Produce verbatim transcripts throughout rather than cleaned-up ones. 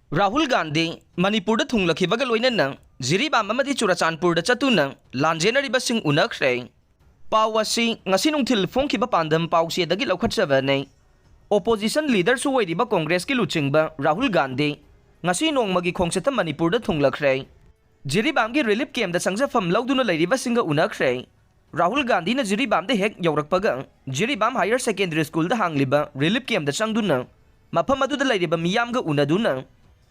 ꯔꯥꯍꯨꯜ ꯒꯥꯟꯙꯤ ꯃꯅꯤꯄꯨꯔꯗ ꯊꯨꯡꯂꯛꯈꯤꯕꯒ ꯂꯣꯏꯅꯅ ꯖꯤꯔꯤꯕꯥꯝ ꯑꯃꯗꯤ ꯆꯨꯔꯆꯥꯟꯄꯨꯔꯗ ꯆꯠꯇꯨꯅ ꯂꯥꯟꯖꯦꯟꯅꯔꯤꯕꯁꯤꯡ ꯎꯅꯈ꯭ꯔꯦ꯫ ꯄꯥꯎ ꯑꯁꯤ ꯉꯁꯤ ꯅꯨꯡꯊꯤꯜ ꯐꯣꯡꯈꯤꯕ ꯄꯥꯟꯗꯝ ꯄꯥꯎꯆꯦꯗꯒꯤ ꯂꯧꯈꯠꯆꯕꯅꯤ꯫ ꯑꯣꯄꯣꯖꯤꯁꯟ ꯂꯤꯗꯔꯁꯨ ꯑꯣꯏꯔꯤꯕ ꯀꯣꯡꯒ꯭ꯔꯦꯁꯀꯤ ꯂꯨꯆꯤꯡꯕ ꯔꯥꯍꯨꯜ ꯒꯥꯟꯙꯤ ꯉꯁꯤ ꯅꯣꯡꯃꯒꯤ ꯈꯣꯡꯆꯠꯇ ꯃꯅꯤꯄꯨꯔꯗ ꯊꯨꯡꯂꯛꯈ꯭ꯔꯦ꯫ ꯖꯤꯔꯤꯕꯥꯝꯒꯤ ꯔꯤꯂꯤꯐ ꯀꯦꯝꯗ ꯆꯪꯖꯐꯝ ꯂꯧꯗꯨꯅ ꯂꯩꯔꯤꯕꯁꯤꯡꯒ ꯎꯅꯈ꯭ꯔꯦ꯫ ꯔꯥꯍꯨꯜ ꯒꯥꯟꯙꯤꯅ ꯖꯤꯔꯤꯕꯥꯝꯗ ꯍꯦꯛ ꯌꯧꯔꯛꯄꯒ ꯖꯤꯔꯤꯕꯥꯝ ꯍꯥꯌꯔ ꯁꯦꯀꯦꯟꯗꯔꯤ ꯁ꯭ꯀꯨꯜꯗ ꯍꯥꯡꯂꯤꯕ ꯔꯤꯂꯤꯐ ꯀꯦꯝꯗ ꯆꯪꯗꯨꯅ ꯃꯐꯝ ꯑꯗꯨꯗ ꯂꯩꯔꯤꯕ ꯃꯤꯌꯥꯝꯒ ꯎꯅꯗꯨꯅ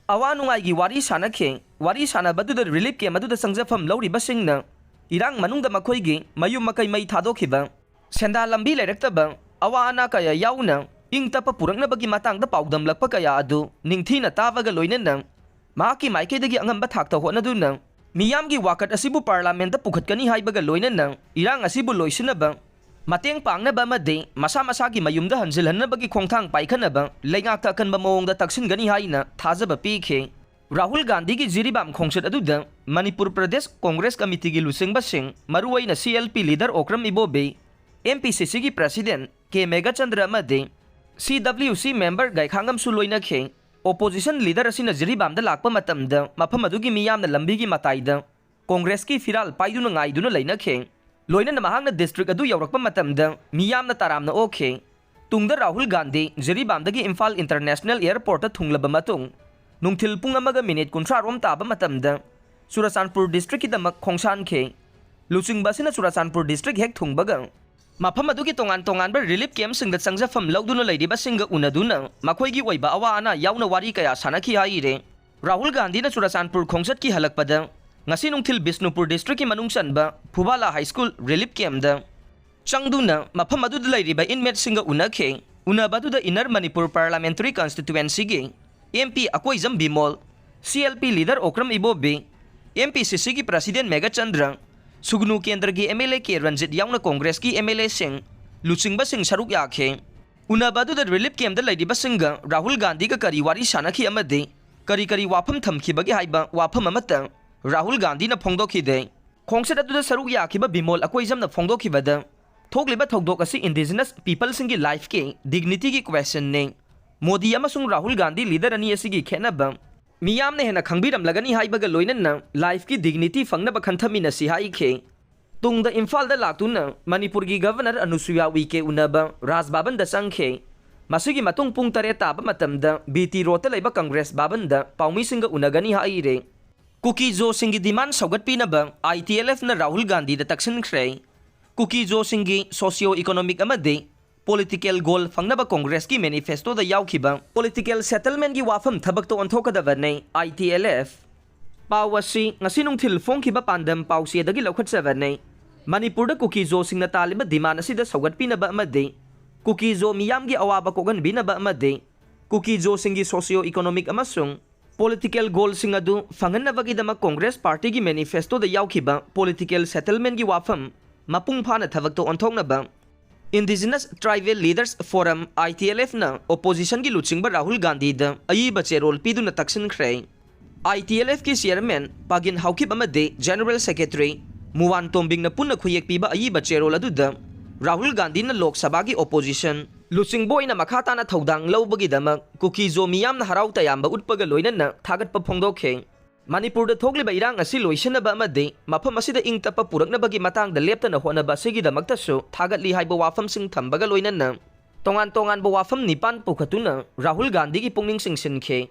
ꯑꯋꯥ ꯅꯨꯡꯉꯥꯏꯒꯤ ꯋꯥꯔꯤ ꯁꯥꯅꯈꯤ꯫ ꯋꯥꯔꯤ ꯁꯥꯅꯕꯗꯨꯗ ꯔꯤꯂꯤꯐ ꯀꯦꯝ ꯑꯗꯨꯗ ꯆꯪꯖꯐꯝ ꯂꯧꯔꯤꯕꯁꯤꯡꯅ ꯏꯔꯥꯡ ꯃꯅꯨꯡꯗ ꯃꯈꯣꯏꯒꯤ ꯃꯌꯨꯝ ꯃꯀꯩ ꯃꯩ ꯊꯥꯗꯣꯛꯈꯤꯕ, ꯁꯦꯟꯗꯥꯟ ꯂꯝꯕꯤ ꯂꯩꯔꯛꯇꯕ, ꯑꯋꯥ ꯑꯅꯥ ꯀꯌꯥ ꯌꯥꯎꯅ ꯏꯪ ꯇꯞꯄ ꯄꯨꯔꯛꯅꯕꯒꯤ ꯃꯇꯥꯡꯗ ꯄꯥꯎꯗꯝꯂꯛꯄ ꯀꯌꯥ ꯑꯗꯨ ꯅꯤꯡꯊꯤꯅ ꯇꯥꯕꯒ ꯂꯣꯏꯅꯅ ꯃꯍꯥꯛꯀꯤ ꯃꯥꯏꯀꯩꯗꯒꯤ ꯑꯉꯝꯕ ꯊꯥꯛꯇ ꯍꯣꯠꯅꯗꯨꯅ ꯃꯤꯌꯥꯝꯒꯤ ꯋꯥꯀꯠ ꯑꯁꯤꯕꯨ ꯄꯥꯔꯂꯥꯃꯦꯟꯗ ꯄꯨꯈꯠꯀꯅꯤ ꯍꯥꯏꯕꯒ ꯂꯣꯏꯅꯅ ꯏꯔꯥꯡ ꯑꯁꯤꯕꯨ ꯂꯣꯏꯁꯤꯟꯅꯕ, ꯃꯇꯦꯡ ꯄꯥꯡꯅꯕ ꯑꯃꯗꯤ ꯃꯁꯥ ꯃꯁꯥꯒꯤ ꯃꯌꯨꯝꯗ ꯍꯟꯖꯤꯜꯍꯟꯅꯕꯒꯤ ꯈꯣꯡꯊꯥꯡ ꯄꯥꯏꯈꯠꯅꯕ ꯂꯩꯉꯥꯛꯇ ꯑꯀꯟꯕ ꯃꯑꯣꯡꯗ ꯇꯛꯁꯤꯟꯒꯅꯤ ꯍꯥꯏꯅ ꯊꯥꯖꯕ ꯄꯤꯈꯤ꯫ ꯔꯥꯍꯨꯜ ꯒꯥꯟꯙꯤꯒꯤ ꯖꯤꯔꯤꯕꯥꯝ ꯈꯣꯡꯆꯠ ꯑꯗꯨꯗ ꯃꯅꯤꯄꯨꯔ ꯄ꯭ꯔꯗꯦꯁ ꯀꯣꯡꯒ꯭ꯔꯦꯁ ꯀꯃꯤꯇꯤꯒꯤ ꯂꯨꯆꯤꯡꯕꯁꯤꯡ, ꯃꯔꯨꯑꯣꯏꯅ C L P leader Okram Ibobi, M P C ꯁꯤꯒꯤ ꯄ꯭ꯔꯁꯤꯗꯦꯟ ꯀꯦ ꯃꯦꯘꯆꯟꯗ꯭ꯔ ꯑꯃꯗꯤ ꯁꯤ ꯗꯕ꯭ꯂꯤꯎ ꯁꯤ ꯃꯦꯝꯕꯔ ꯒꯥꯏꯈꯥꯉꯝꯁꯨ ꯂꯣꯏꯅꯈꯤ꯫ ꯑꯣꯄꯣꯖꯤꯁꯟ ꯂꯤꯗꯔ ꯑꯁꯤꯅ ꯖꯤꯔꯤꯕꯥꯝꯗ ꯂꯥꯛꯄ ꯃꯇꯝꯗ ꯃꯐꯝ ꯑꯗꯨꯒꯤ ꯃꯤꯌꯥꯝꯅ ꯂꯝꯕꯤꯒꯤ ꯃꯇꯥꯏꯗ ꯀꯣꯡꯒ꯭ꯔꯦꯁꯀꯤ ꯐꯤꯔꯥꯜ ꯄꯥꯏꯗꯨꯅ ꯉꯥꯏꯗꯨꯅ ꯂꯩꯅꯈꯤ꯫ ꯂꯣꯏꯅꯅ ꯃꯍꯥꯛꯅ ꯗꯤꯁꯇ꯭ꯔꯤꯛ ꯑꯗꯨ ꯌꯧꯔꯛꯄ ꯃꯇꯝꯗ ꯃꯤꯌꯥꯝꯅ ꯇꯔꯥꯝꯅ ꯑꯣꯛꯈꯤ꯫ ꯇꯨꯡꯗ ꯔꯥꯍꯨꯜ ꯒꯥꯟꯙꯤ ꯖꯤꯔꯤꯕꯥꯝꯗꯒꯤ ꯏꯝꯐꯥꯜ ꯏꯟꯇꯔꯅꯦꯁꯅꯦꯜ ꯑꯦꯌꯔꯄꯣꯔꯠꯇ ꯊꯨꯡꯂꯕ ꯃꯇꯨꯡ, ꯅꯨꯡꯊꯤꯜ ꯄꯨꯡ ꯑꯃꯒ ꯃꯤꯅꯤꯠ ꯀꯨꯟꯊ꯭ꯔꯥ ꯔꯣꯝ ꯇꯥꯕ ꯃꯇꯝꯗ ꯆꯨꯔꯆꯥꯟꯄꯨꯔ ꯗꯤꯁꯇ꯭ꯔꯤꯛꯀꯤꯗꯃꯛ ꯈꯣꯡꯁꯥꯟꯈꯤ꯫ ꯂꯨꯆꯤꯡꯕ ꯑꯁꯤꯅ ꯆꯨꯔꯆꯥꯟꯄꯨꯔ ꯗꯤꯁꯇ꯭ꯔꯤꯛ ꯍꯦꯛ ꯊꯨꯡꯕꯒ ꯃꯐꯝ ꯑꯗꯨꯒꯤ ꯇꯣꯉꯥꯟ ꯇꯣꯉꯥꯟꯕ ꯔꯤꯂꯤꯐ ꯀꯦꯝꯞꯁꯤꯡꯗ ꯆꯪꯖꯐꯝ ꯂꯧꯗꯨꯅ ꯂꯩꯔꯤꯕꯁꯤꯡꯒ ꯎꯅꯗꯨꯅ ꯃꯈꯣꯏꯒꯤ ꯑꯣꯏꯕ ꯑꯋꯥ ꯑꯅꯥ ꯌꯥꯎꯅ ꯋꯥꯔꯤ ꯀꯌꯥ ꯁꯥꯅꯈꯤ ꯍꯥꯏꯔꯦ꯫ ꯔꯥꯍꯨꯜ ꯒꯥꯟꯙꯤꯅ ꯆꯨꯔꯆꯥꯟꯄꯨꯔ ꯈꯣꯡꯆꯠꯀꯤ ꯍꯜꯂꯛꯄꯗ ꯉꯁꯤ ꯅꯨꯡꯊꯤꯜ ꯕꯤꯁꯅꯨꯄꯨꯔ ꯗꯤꯁꯇ꯭ꯔꯤꯛꯀꯤ ꯃꯅꯨꯡ ꯆꯟꯕ ꯐꯨꯕꯥꯂꯥ ꯍꯥꯏ ꯁ꯭ꯀꯨꯜ ꯔꯤꯂꯤꯐ ꯀꯦꯝꯞꯇ ꯆꯪꯗꯨꯅ ꯃꯐꯝ ꯑꯗꯨꯗ ꯂꯩꯔꯤꯕ ꯏꯟꯃꯦꯠꯁꯤꯡꯒ ꯎꯅꯈꯤ꯫ ꯎꯅꯕ ꯑꯗꯨꯗ ꯏꯟꯅꯔ ꯃꯅꯤꯄꯨꯔ ꯄꯥꯔꯂꯥꯃꯦꯟꯇꯔꯤ ꯀꯟꯁꯇꯤꯇ꯭ꯌꯨꯑꯦꯟꯁꯤꯒꯤ M P Akoijam Bimol, C L P leader Okram Ibobi, M P C ꯁꯤꯒꯤ ꯄ꯭ꯔꯁꯤꯗꯦꯟ ꯃꯦꯘꯆꯟꯗ꯭ꯔ, ꯁꯨꯒꯅꯨ ꯀꯦꯟꯗ꯭ꯔꯒꯤ M L A K Ranjit ꯌꯥꯎꯅ ꯀꯣꯡꯒ꯭ꯔꯦꯁꯀꯤ ꯑꯦꯝ ꯑꯦꯜ ꯑꯦꯁꯤꯡ, ꯂꯨꯆꯤꯡꯕꯁꯤꯡ ꯁꯔꯨꯛ ꯌꯥꯈꯤ꯫ ꯎꯅꯕ ꯑꯗꯨꯗ ꯔꯤꯂꯤꯐ ꯀꯦꯝꯞꯇ ꯂꯩꯔꯤꯕꯁꯤꯡꯒ ꯔꯥꯍꯨꯜ ꯒꯥꯟꯙꯤꯒ ꯀꯔꯤ ꯋꯥꯔꯤ ꯁꯥꯅꯈꯤ ꯑꯃꯗꯤ ꯀꯔꯤ ꯀꯔꯤ ꯋꯥꯐꯝ ꯊꯝꯈꯤꯕꯒꯦ ꯍꯥꯏꯕ ꯋꯥꯐꯝ ꯑꯃꯠꯇ ꯔꯥꯍꯨꯜ ꯒꯥꯟꯙꯤꯅ ꯐꯣꯡꯗꯣꯛꯈꯤꯗꯦ꯫ ꯈꯣꯡꯆꯠ ꯑꯗꯨꯗ ꯁꯔꯨꯛ ꯌꯥꯈꯤꯕ ꯕꯤꯃꯣꯜ ꯑꯀꯣꯏꯖꯝꯅ ꯐꯣꯡꯗꯣꯛꯈꯤꯕꯗ, ꯊꯣꯛꯂꯤꯕ ꯊꯧꯗꯣꯛ ꯑꯁꯤ ꯏꯟꯗꯤꯖꯤꯅꯁ ꯄꯤꯄꯜꯁꯤꯡꯒꯤ ꯂꯥꯏꯐꯀꯤ ꯗꯤꯒꯅꯤꯇꯤꯒꯤ ꯀ꯭ꯋꯦꯁꯟꯅꯤ꯫ ꯃꯣꯗꯤ ꯑꯃꯁꯨꯡ ꯔꯥꯍꯨꯜ ꯒꯥꯟꯙꯤ ꯂꯤꯗꯔ ꯑꯅꯤ ꯑꯁꯤꯒꯤ ꯈꯦꯠꯅꯕ ꯃꯤꯌꯥꯝꯅ ꯍꯦꯟꯅ ꯈꯪꯕꯤꯔꯝꯂꯒꯅꯤ ꯍꯥꯏꯕꯒ ꯂꯣꯏꯅꯅ ꯂꯥꯏꯐꯀꯤ ꯗꯤꯒꯅꯤꯇꯤ ꯐꯪꯅꯕ ꯈꯟꯊꯃꯤꯟꯅꯁꯤ ꯍꯥꯏꯈꯤ꯫ ꯇꯨꯡꯗ ꯏꯝꯐꯥꯜꯗ ꯂꯥꯛꯇꯨꯅ ꯃꯅꯤꯄꯨꯔꯒꯤ ꯒꯚꯔꯅꯔ ꯑꯅꯨꯁꯨꯌꯥ ꯎꯏꯀꯦ ꯎꯅꯕ ꯔꯥꯖ ꯚꯕꯟꯗ ꯆꯪꯈꯤ꯫ ꯃꯁꯤꯒꯤ ꯃꯇꯨꯡ ꯄꯨꯡ ꯇꯔꯦꯠ ꯇꯥꯕ ꯃꯇꯝꯗ ꯕꯤ ꯇꯤ ꯔꯣꯗꯇ ꯂꯩꯕ ꯀꯪꯒ꯭ꯔꯦꯁ ꯚꯕꯟꯗ ꯄꯥꯎꯃꯤꯁꯤꯡꯒ ꯎꯅꯒꯅꯤ ꯍꯥꯏꯔꯦ꯫ ꯀꯨꯀꯤ ꯖꯣꯁꯤꯡꯒꯤ ꯗꯤꯃꯥꯟ ꯁꯧꯒꯠꯄꯤꯅꯕ ꯑꯥꯏ ꯇꯤ ꯑꯦꯜ ꯑꯦꯐꯅ ꯔꯥꯍꯨꯜ ꯒꯥꯟꯙꯤꯗ ꯇꯛꯁꯤꯟꯈ꯭ꯔꯦ꯫ ꯀꯨꯀꯤ ꯖꯣꯁꯤꯡꯒꯤ ꯁꯣꯁꯤꯌꯣ ꯏꯀꯣꯅꯣꯃꯤꯛ ꯑꯃꯗꯤ ꯄꯣꯂꯤꯇꯤꯀꯦꯜ ꯒꯣꯜ ꯐꯪꯅꯕ ꯀꯣꯡꯒ꯭ꯔꯦꯁꯀꯤ ꯃꯦꯅꯤꯐꯦꯁꯇꯣꯗ ꯌꯥꯎꯈꯤꯕ ꯄꯣꯂꯤꯇꯤꯀꯦꯜ ꯁꯦꯇꯜꯃꯦꯟꯒꯤ ꯋꯥꯐꯝ ꯊꯕꯛꯇ ꯑꯣꯟꯊꯣꯛꯀꯗꯕꯅꯤ, ꯑꯥꯏ ꯇꯤ ꯑꯦꯜ ꯑꯦꯐ꯫ ꯄꯥꯎ ꯑꯁꯤ ꯉꯁꯤ ꯅꯨꯡꯊꯤꯜ ꯐꯣꯡꯈꯤꯕ ꯄꯥꯟꯗꯝ ꯄꯥꯎꯆꯦꯗꯒꯤ ꯂꯧꯈꯠꯆꯕꯅꯤ꯫ ꯃꯅꯤꯄꯨꯔꯗ ꯀꯨꯀꯤ ꯖꯣꯁꯤꯡꯅ ꯇꯥꯜꯂꯤꯕ ꯗꯤꯃꯥꯟ ꯑꯁꯤꯗ ꯁꯧꯒꯠꯄꯤꯅꯕ ꯑꯃꯗꯤ ꯀꯨꯀꯤ ꯖꯣ ꯃꯤꯌꯥꯝꯒꯤ ꯑꯋꯥꯕ ꯀꯣꯛꯍꯟꯕꯤꯅꯕ ꯑꯃꯗꯤ ꯀꯨꯀꯤ ꯖꯣꯁꯤꯡꯒꯤ ꯁꯣꯁꯤꯌꯣ ꯏꯀꯣꯅꯣꯃꯤꯛ ꯑꯃꯁꯨꯡ ꯄꯣꯂꯤꯇꯤꯀꯦꯜ ꯒꯣꯜꯁꯤꯡ ꯑꯗꯨ ꯐꯪꯍꯟꯅꯕꯒꯤꯗꯃꯛ ꯀꯣꯡꯒ꯭ꯔꯦꯁ ꯄꯥꯔꯇꯤꯒꯤ ꯃꯦꯅꯤꯐꯦꯁꯇꯣꯗ ꯌꯥꯎꯈꯤꯕ ꯄꯣꯂꯤꯇꯤꯀꯦꯜ ꯁꯦꯇꯜꯃꯦꯟꯒꯤ ꯋꯥꯐꯝ ꯃꯄꯨꯡ ꯐꯥꯅ ꯊꯕꯛꯇ ꯑꯣꯟꯊꯣꯛꯅꯕ Indigenous Tribal Leaders Forum, ꯑꯥꯏ ꯇꯤ ꯑꯦꯜ ꯑꯦꯐꯅ ꯑꯣꯄꯣꯖꯤꯁꯟꯒꯤ ꯂꯨꯆꯤꯡꯕ ꯔꯥꯍꯨꯜ ꯒꯥꯟꯙꯤꯗ ꯑꯏꯕ ꯆꯦꯔꯣꯜ ꯄꯤꯗꯨꯅ ꯇꯛꯁꯤꯟꯈ꯭ꯔꯦ꯫ ꯑꯥꯏ ꯇꯤ ꯑꯦꯜ ꯑꯦꯐꯀꯤ ꯆꯤꯌꯔꯃꯦꯟ ꯄꯥꯒꯤꯟ ꯍꯥꯎꯀꯤꯞ ꯑꯃꯗꯤ ꯖꯦꯅꯔꯦꯜ ꯁꯦꯀ꯭ꯔꯦꯇꯔꯤ ꯃꯨꯋꯥꯟ ꯇꯣꯝꯕꯤꯡꯅ ꯄꯨꯟꯅ ꯈꯨꯌꯦꯛ ꯄꯤꯕ ꯑꯏꯕ ꯆꯦꯔꯣꯜ ꯑꯗꯨꯗ ꯔꯥꯍꯨꯜ ꯒꯥꯟꯙꯤꯅ ꯂꯣꯛ ꯁꯚꯥꯒꯤ ꯑꯣꯄꯣꯖꯤꯁꯟ ꯂꯨꯆꯤꯡꯕ ꯑꯣꯏꯅ ꯃꯈꯥ ꯇꯥꯅ ꯊꯧꯗꯥꯡ ꯂꯧꯕꯒꯤꯗꯃꯛ ꯀꯨꯀꯤ ꯖꯣ ꯃꯤꯌꯥꯝꯅ ꯍꯔꯥꯎ ꯇꯌꯥꯝꯕ ꯎꯠꯄꯒ ꯂꯣꯏꯅꯅ ꯊꯥꯒꯠꯄ ꯐꯣꯡꯗꯣꯛꯈꯤ꯫ ꯃꯅꯤꯄꯨꯔꯗ ꯊꯣꯛꯂꯤꯕ ꯏꯔꯥꯡ ꯑꯁꯤ ꯂꯣꯏꯁꯤꯟꯅꯕ ꯑꯃꯗꯤ ꯃꯐꯝ ꯑꯁꯤꯗ ꯏꯪ ꯇꯞꯄ ꯄꯨꯔꯛꯅꯕꯒꯤ ꯃꯇꯥꯡꯗ ꯂꯦꯞꯇꯅ ꯍꯣꯠꯅꯕ ꯑꯁꯤꯒꯤꯗꯃꯛꯇꯁꯨ ꯊꯥꯒꯠꯂꯤ ꯍꯥꯏꯕ ꯋꯥꯐꯝꯁꯤꯡ ꯊꯝꯕꯒ ꯂꯣꯏꯅꯅ ꯇꯣꯉꯥꯟ ꯇꯣꯉꯥꯟꯕ ꯋꯥꯐꯝ ꯅꯤꯄꯥꯟ ꯄꯨꯈꯠꯇꯨꯅ ꯔꯥꯍꯨꯜ ꯒꯥꯟꯙꯤꯒꯤ ꯄꯨꯛꯅꯤꯡ ꯆꯤꯡꯁꯤꯟꯈꯤ꯫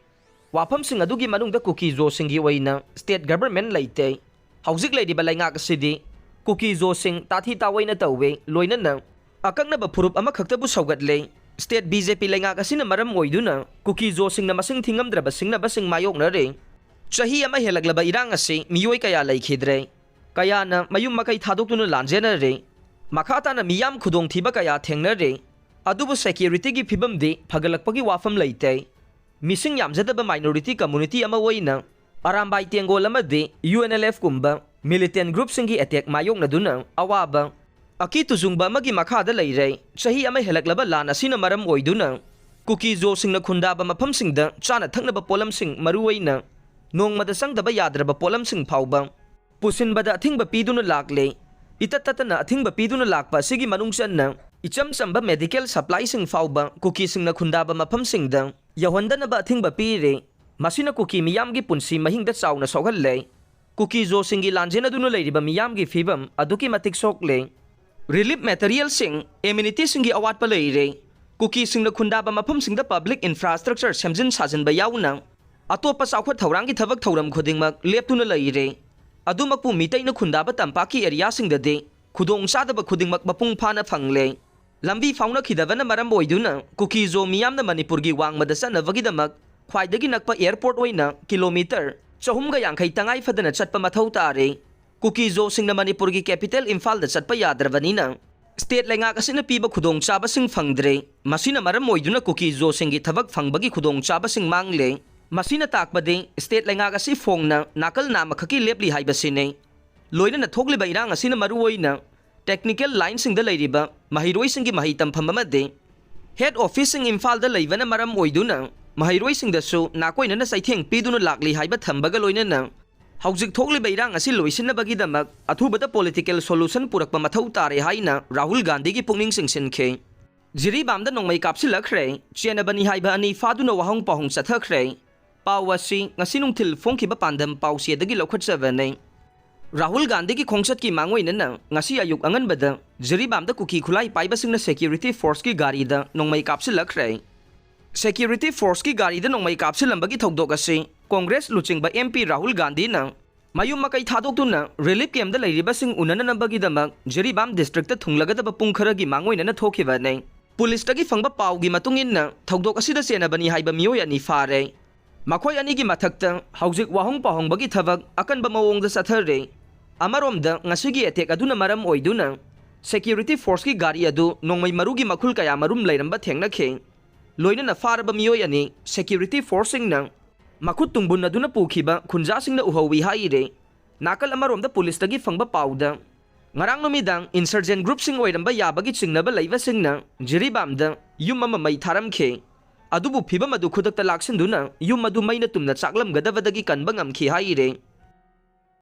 ꯋꯥꯐꯝꯁꯤꯡ ꯑꯗꯨꯒꯤ ꯃꯅꯨꯡꯗ ꯀꯨꯀꯤ ꯖꯣꯁꯤꯡꯒꯤ ꯑꯣꯏꯅ ꯁ꯭ꯇꯦꯠ ꯒꯚꯔꯟꯃꯦꯟꯠ ꯂꯩꯇꯦ꯫ ꯍꯧꯖꯤꯛ ꯂꯩꯔꯤꯕ ꯂꯩꯉꯥꯛ ꯑꯁꯤꯗꯤ ꯀꯨꯀꯤ ꯖꯣꯁꯤꯡ ꯇꯥꯊꯤ ꯇꯥꯑꯣꯏꯅ ꯇꯧꯏ, ꯂꯣꯏꯅꯅ ꯑꯀꯛꯅꯕ ꯐꯨꯔꯨꯞ ꯑꯃꯈꯛꯇꯕꯨ ꯁꯧꯒꯠꯂꯦ꯫ ꯁ꯭ꯇꯦꯠ ꯕꯤ ꯖꯦ ꯄꯤ ꯂꯩꯉꯥꯛ ꯑꯁꯤꯅ ꯃꯔꯝ ꯑꯣꯏꯗꯨꯅ ꯀꯨꯀꯤ ꯖꯣꯁꯤꯡꯅ ꯃꯁꯤꯡ ꯊꯤꯉꯝꯗ꯭ꯔꯕ ꯁꯤꯡꯅꯕꯁꯤꯡ ꯃꯥꯌꯣꯛꯅꯔꯦ꯫ ꯆꯍꯤ ꯑꯃ ꯍꯦꯜꯂꯛꯂꯕ ꯏꯔꯥꯡ ꯑꯁꯤ ꯃꯤꯑꯣꯏ ꯀꯌꯥ ꯂꯩꯈꯤꯗ꯭ꯔꯦ꯫ ꯀꯌꯥꯅ ꯃꯌꯨꯝ ꯃꯀꯩ ꯊꯥꯗꯣꯛꯇꯨꯅ ꯂꯥꯟꯖꯦꯟꯅꯔꯦ꯫ ꯃꯈꯥ ꯇꯥꯅ ꯃꯤꯌꯥꯝ ꯈꯨꯗꯣꯡꯊꯤꯕ ꯀꯌꯥ ꯊꯦꯡꯅꯔꯦ꯫ ꯑꯗꯨꯕꯨ ꯁꯦꯀ꯭ꯌꯨꯔꯤꯇꯤꯒꯤ ꯐꯤꯕꯝꯗꯤ ꯐꯒꯠꯂꯛꯄꯒꯤ ꯋꯥꯐꯝ ꯂꯩꯇꯦ꯫ ꯃꯤꯁꯤꯡ ꯌꯥꯝꯖꯗꯕ ꯃꯥꯏꯅꯣꯔꯤꯇꯤ ꯀꯝꯃꯨꯅꯤꯇꯤ ꯑꯃ ꯑꯣꯏꯅ ꯑꯔꯥꯝꯕꯥꯏ ꯇꯦꯡꯒꯣꯜ ꯑꯃꯗꯤ ꯌꯨ ꯑꯦꯟ ꯑꯦꯜ ꯑꯦꯐ ꯀꯨꯝꯕ ꯃꯤꯂꯤꯇꯦꯟ ꯒ꯭ꯔꯨꯞꯁꯤꯡꯒꯤ ꯑꯦꯇꯦꯛ ꯃꯥꯌꯣꯛꯅꯗꯨꯅ ꯑꯋꯥꯕ ꯑꯀꯤ ꯇꯨꯖꯨꯡꯕ ꯑꯃꯒꯤ ꯃꯈꯥꯗ ꯂꯩꯔꯦ꯫ ꯆꯍꯤ ꯑꯃ ꯍꯦꯜꯂꯛꯂꯕ ꯂꯥꯟ ꯑꯁꯤꯅ ꯃꯔꯝ ꯑꯣꯏꯗꯨꯅ ꯀꯨꯀꯤ ꯖꯣꯁꯤꯡꯅ ꯈꯨꯟꯗꯥꯕ ꯃꯐꯝꯁꯤꯡꯗ ꯆꯥꯅ ꯊꯛꯅꯕ ꯄꯣꯠꯂꯝꯁꯤꯡ, ꯃꯔꯨꯑꯣꯏꯅ ꯅꯣꯡꯃꯗ ꯆꯪꯗꯕ ꯌꯥꯗ꯭ꯔꯕ ꯄꯣꯠꯂꯝꯁꯤꯡ ꯐꯥꯎꯕ ꯄꯨꯁꯤꯟꯕꯗ ꯑꯊꯤꯡꯕ ꯄꯤꯗꯨꯅ ꯂꯥꯛꯂꯦ꯫ ꯏꯇꯠ ꯇꯠꯇꯅ ꯑꯊꯤꯡꯕ ꯄꯤꯗꯨꯅ ꯂꯥꯛꯄ ꯑꯁꯤꯒꯤ ꯃꯅꯨꯡ ꯆꯟꯅ ꯏꯆꯝ ꯆꯝꯕ ꯃꯦꯗꯤꯀꯦꯜ ꯁꯄ꯭ꯂꯥꯏꯁꯤꯡ ꯐꯥꯎꯕ ꯀꯨꯀꯤꯁꯤꯡꯅ ꯈꯨꯟꯗꯥꯕ ꯃꯐꯝꯁꯤꯡꯗ ꯌꯧꯍꯟꯗꯅꯕ ꯑꯊꯤꯡꯕ ꯄꯤꯔꯦ꯫ ꯃꯁꯤꯅ ꯀꯨꯀꯤ ꯃꯤꯌꯥꯝꯒꯤ ꯄꯨꯟꯁꯤ ꯃꯍꯤꯡꯗ ꯆꯥꯎꯅ ꯁꯣꯛꯍꯜꯂꯦ꯫ ꯀꯨꯀꯤ ꯖꯣꯁꯤꯡꯒꯤ ꯂꯥꯟꯖꯦꯟ ꯑꯗꯨꯅ ꯂꯩꯔꯤꯕ ꯃꯤꯌꯥꯝꯒꯤ ꯐꯤꯕꯝ ꯑꯗꯨꯛꯀꯤ ꯃꯇꯤꯛ ꯁꯣꯛꯂꯦ꯫ ꯔꯤꯂꯤꯐ ꯃꯦꯇꯔꯤꯌꯦꯜꯁꯤꯡ, ꯑꯦꯃꯤꯅꯤꯇꯤꯁꯤꯡꯒꯤ ꯑꯋꯥꯠꯄ ꯂꯩꯔꯦ꯫ ꯀꯨꯀꯤꯁꯤꯡꯅ ꯈꯨꯟꯗꯥꯕ ꯃꯐꯝꯁꯤꯡꯗ ꯄꯕ꯭ꯂꯤꯛ ꯏꯟꯐ꯭ꯔꯥꯁ꯭ꯇ꯭ꯔꯛꯆꯔ ꯁꯦꯝꯖꯤꯟ ꯁꯥꯖꯤꯟꯕ ꯌꯥꯎꯅ ꯑꯇꯣꯞꯄ ꯆꯥꯎꯈꯠ ꯊꯧꯔꯥꯡꯒꯤ ꯊꯕꯛ ꯊꯧꯔꯝ ꯈꯨꯗꯤꯡꯃꯛ ꯂꯦꯞꯇꯨꯅ ꯂꯩꯔꯦ꯫ ꯑꯗꯨꯃꯛꯄꯨ ꯃꯤꯇꯩꯅ ꯈꯨꯟꯗꯥꯕ ꯇꯝꯄꯥꯛꯀꯤ ꯑꯦꯔꯤꯌꯥꯁꯤꯡꯗꯗꯤ ꯈꯨꯗꯣꯡꯆꯥꯗꯕ ꯈꯨꯗꯤꯡꯃꯛ ꯃꯄꯨꯡ ꯐꯥꯅ ꯐꯪꯂꯦ꯫ ꯂꯝꯕꯤ ꯐꯥꯎꯅꯈꯤꯗꯕꯅ ꯃꯔꯝ ꯑꯣꯏꯗꯨꯅ ꯀꯨꯀꯤ ꯖꯣ ꯃꯤꯌꯥꯝꯅ ꯃꯅꯤꯄꯨꯔꯒꯤ ꯋꯥꯡꯃꯗ ꯆꯠꯅꯕꯒꯤꯗꯃꯛ ꯈ꯭ꯋꯥꯏꯗꯒꯤ ꯅꯛꯄ ꯑꯦꯌꯔꯄꯣꯔꯠ ꯑꯣꯏꯅ ꯀꯤꯂꯣꯃꯤꯇꯔ ꯆꯍꯨꯝꯒ ꯌꯥꯡꯈꯩ ꯇꯉꯥꯏ ꯐꯗꯅ ꯆꯠꯄ ꯃꯊꯧ ꯇꯥꯔꯦ꯫ ꯀꯨꯀꯤ ꯖꯣꯁꯤꯡꯅ ꯃꯅꯤꯄꯨꯔꯒꯤ ꯀꯦꯄꯤꯇꯦꯜ ꯏꯝꯐꯥꯜꯗ ꯆꯠꯄ ꯌꯥꯗ꯭ꯔꯕꯅꯤꯅ ꯁ꯭ꯇꯦꯠ ꯂꯩꯉꯥꯛ ꯑꯁꯤꯅ ꯄꯤꯕ ꯈꯨꯗꯣꯡꯆꯥꯕꯁꯤꯡ ꯐꯪꯗ꯭ꯔꯦ꯫ ꯃꯁꯤꯅ ꯃꯔꯝ ꯑꯣꯏꯗꯨꯅ ꯀꯨꯀꯤ ꯖꯣꯁꯤꯡꯒꯤ ꯊꯕꯛ ꯐꯪꯕꯒꯤ ꯈꯨꯗꯣꯡꯆꯥꯕꯁꯤꯡ ꯃꯥꯡꯂꯦ꯫ ꯃꯁꯤꯅ ꯇꯥꯛꯄꯗꯤ ꯁ꯭ꯇꯦꯠ ꯂꯩꯉꯥꯛ ꯑꯁꯤ ꯐꯣꯡꯅ ꯅꯥꯀꯜ ꯅꯥꯝꯃꯈꯛꯀꯤ ꯂꯦꯞꯂꯤ ꯍꯥꯏꯕꯁꯤꯅꯤ꯫ ꯂꯣꯏꯅꯅ ꯊꯣꯛꯂꯤꯕ ꯏꯔꯥꯡ ꯑꯁꯤꯅ ꯃꯔꯨꯑꯣꯏꯅ ꯇꯦꯛꯅꯤꯀꯦꯜ ꯂꯥꯏꯟꯁꯤꯡꯗ ꯂꯩꯔꯤꯕ ꯃꯍꯩꯔꯣꯏꯁꯤꯡꯒꯤ ꯃꯍꯩ ꯇꯝꯐꯝ ꯑꯃꯗꯤ ꯍꯦꯗ ꯑꯣꯐꯤꯁꯁꯤꯡ ꯏꯝꯐꯥꯜꯗ ꯂꯩꯕꯅ ꯃꯔꯝ ꯑꯣꯏꯗꯨꯅ ꯃꯍꯩꯔꯣꯏꯁꯤꯡꯗꯁꯨ ꯅꯥꯀꯣꯏꯅꯅ ꯆꯩꯊꯦꯡ ꯄꯤꯗꯨꯅ ꯂꯥꯛꯂꯤ ꯍꯥꯏꯕ ꯊꯝꯕꯒ ꯂꯣꯏꯅꯅ ꯍꯧꯖꯤꯛ ꯊꯣꯛꯂꯤꯕ ꯏꯔꯥꯡ ꯑꯁꯤ ꯂꯣꯏꯁꯤꯟꯅꯕꯒꯤꯗꯃꯛ ꯑꯊꯨꯕꯗ ꯄꯣꯂꯤꯇꯤꯀꯦꯜ ꯁꯣꯂꯨꯁꯟ ꯄꯨꯔꯛꯄ ꯃꯊꯧ ꯇꯥꯔꯦ ꯍꯥꯏꯅ ꯔꯥꯍꯨꯜ ꯒꯥꯟꯙꯤꯒꯤ ꯄꯨꯛꯅꯤꯡ ꯆꯤꯡꯁꯤꯟꯈꯤ꯫ ꯖꯤꯔꯤꯕꯥꯝꯗ ꯅꯣꯡꯃꯩ ꯀꯥꯞꯁꯤꯜꯂꯛꯈ꯭ꯔꯦ, ꯆꯦꯟꯅꯕꯅꯤ ꯍꯥꯏꯕ ꯑꯅꯤ ꯐꯥꯗꯨꯅ ꯋꯥꯍꯣꯡ ꯄꯥꯎꯍꯣꯡ ꯆꯠꯊꯈ꯭ꯔꯦ꯫ ꯄꯥꯎ ꯑꯁꯤ ꯉꯁꯤ ꯅꯨꯡꯊꯤꯜ ꯐꯣꯡꯈꯤꯕ ꯄꯥꯟꯗꯝ ꯄꯥꯎꯆꯦꯗꯒꯤ ꯂꯧꯈꯠꯆꯕꯅꯤ꯫ ꯔꯥꯍꯨꯜ ꯒꯥꯟꯙꯤꯒꯤ ꯈꯣꯡꯆꯠꯀꯤ ꯃꯥꯡꯑꯣꯏꯅꯅ ꯉꯁꯤ ꯑꯌꯨꯛ ꯑꯉꯟꯕꯗ ꯖꯤꯔꯤꯕꯥꯝꯗ ꯀꯨꯀꯤ ꯈꯨꯠꯂꯥꯏ ꯄꯥꯏꯕꯁꯤꯡꯅ ꯁꯦꯀ꯭ꯌꯨꯔꯤꯇꯤ ꯐꯣꯔꯁꯀꯤ ꯒꯥꯔꯤꯗ ꯅꯣꯡꯃꯩ ꯀꯥꯞꯁꯤꯜꯂꯛꯈ꯭ꯔꯦ꯫ ꯁꯦꯀ꯭ꯌꯨꯔꯤꯇꯤ ꯐꯣꯔꯁꯀꯤ ꯒꯥꯔꯤꯗ ꯅꯣꯡꯃꯩ ꯀꯥꯞꯁꯤꯜꯂꯝꯕꯒꯤ ꯊꯧꯗꯣꯛ ꯑꯁꯤ ꯀꯣꯡꯒ꯭ꯔꯦꯁ ꯂꯨꯆꯤꯡꯕ ꯑꯦꯝ ꯄꯤ ꯔꯥꯍꯨꯜ ꯒꯥꯟꯙꯤꯅ ꯃꯌꯨꯝ ꯃꯀꯩ ꯊꯥꯗꯣꯛꯇꯨꯅ ꯔꯤꯂꯤꯐ ꯀꯦꯝꯞꯇ ꯂꯩꯔꯤꯕꯁꯤꯡ ꯎꯅꯅꯅꯕꯒꯤꯗꯃꯛ ꯖꯤꯔꯤꯕꯥꯝ ꯗꯤꯁꯇ꯭ꯔꯤꯛꯇ ꯊꯨꯡꯂꯒꯗꯕ ꯄꯨꯡ ꯈꯔꯒꯤ ꯃꯥꯡꯑꯣꯏꯅꯅ ꯊꯣꯛꯈꯤꯕꯅꯤ꯫ ꯄꯨꯂꯤꯁꯇꯒꯤ ꯐꯪꯕ ꯄꯥꯎꯒꯤ ꯃꯇꯨꯡ ꯏꯟꯅ ꯊꯧꯗꯣꯛ ꯑꯁꯤꯗ ꯆꯦꯟꯅꯕꯅꯤ ꯍꯥꯏꯕ ꯃꯤꯑꯣꯏ ꯑꯅꯤ ꯐꯥꯔꯦ꯫ ꯃꯈꯣꯏ ꯑꯅꯤꯒꯤ ꯃꯊꯛꯇ ꯍꯧꯖꯤꯛ ꯋꯥꯍꯣꯡ ꯄꯥꯎꯍꯣꯡꯕꯒꯤ ꯊꯕꯛ ꯑꯀꯟꯕ ꯃꯑꯣꯡꯗ ꯆꯠꯊꯔꯤ꯫ ꯑꯃꯔꯣꯝꯗ ꯉꯁꯤꯒꯤ ꯑꯦꯇꯦꯛ ꯑꯗꯨꯅ ꯃꯔꯝ ꯑꯣꯏꯗꯨꯅ ꯁꯦꯀ꯭ꯌꯨꯔꯤꯇꯤ ꯐꯣꯔꯁꯀꯤ ꯒꯥꯔꯤ ꯑꯗꯨ ꯅꯣꯡꯃꯩ ꯃꯔꯨꯒꯤ ꯃꯈꯨꯜ ꯀꯌꯥ ꯃꯔꯨꯝ ꯂꯩꯔꯝꯕ ꯊꯦꯡꯅꯈꯤ꯫ ꯂꯣꯏꯅꯅ ꯐꯥꯔꯕ ꯃꯤꯑꯣꯏ ꯑꯅꯤ ꯁꯦꯀ꯭ꯌꯨꯔꯤꯇꯤ ꯐꯣꯔꯁꯁꯤꯡꯅ ꯃꯈꯨꯠ ꯇꯨꯡꯕꯨꯟꯅꯗꯨꯅ ꯄꯨꯈꯤꯕ ꯈꯨꯟꯖꯥꯁꯤꯡꯅ ꯎꯍꯧꯏ ꯍꯥꯏꯔꯤ꯫ ꯅꯥꯀꯜ ꯑꯃꯔꯣꯝꯗ ꯄꯨꯂꯤꯁꯇꯒꯤ ꯐꯪꯕ ꯄꯥꯎꯗ ꯉꯔꯥꯡ ꯅꯨꯃꯤꯗꯥꯡ ꯏꯟꯁꯔꯖꯦꯟ ꯒ꯭ꯔꯨꯞꯁꯤꯡ ꯑꯣꯏꯔꯝꯕ ꯌꯥꯕꯒꯤ ꯆꯤꯡꯅꯕ ꯂꯩꯕꯁꯤꯡꯅ ꯖꯤꯔꯤꯕꯥꯝꯗ ꯌꯨꯝ ꯑꯃ ꯃꯩ ꯊꯥꯔꯝꯈꯤ꯫ ꯑꯗꯨꯕꯨ ꯐꯤꯚꯝ ꯑꯗꯨ ꯈꯨꯗꯛꯇ ꯂꯥꯛꯁꯤꯟꯗꯨꯅ ꯌꯨꯝ ꯑꯗꯨ ꯃꯩꯅ ꯇꯨꯝꯅ ꯆꯥꯛꯂꯝꯒꯗꯕꯗꯒꯤ ꯀꯟꯕ ꯉꯝꯈꯤ ꯍꯥꯏꯔꯦ꯫